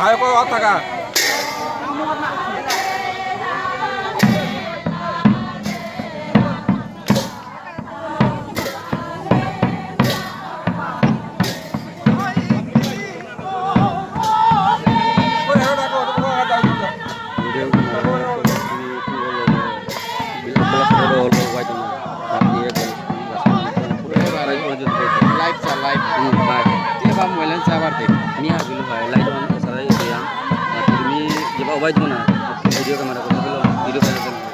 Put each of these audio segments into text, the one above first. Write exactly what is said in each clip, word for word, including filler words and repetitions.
হাই কো থাকা। Live sa, live. Hmm, bye. Iya ba, mobile sa, barte. Niya, bilu, bye. Live on, sa, live yan. At ini, di ba, ubay mo na. Video camera ko, video, video camera.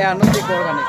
এ আনন্দ করবানি।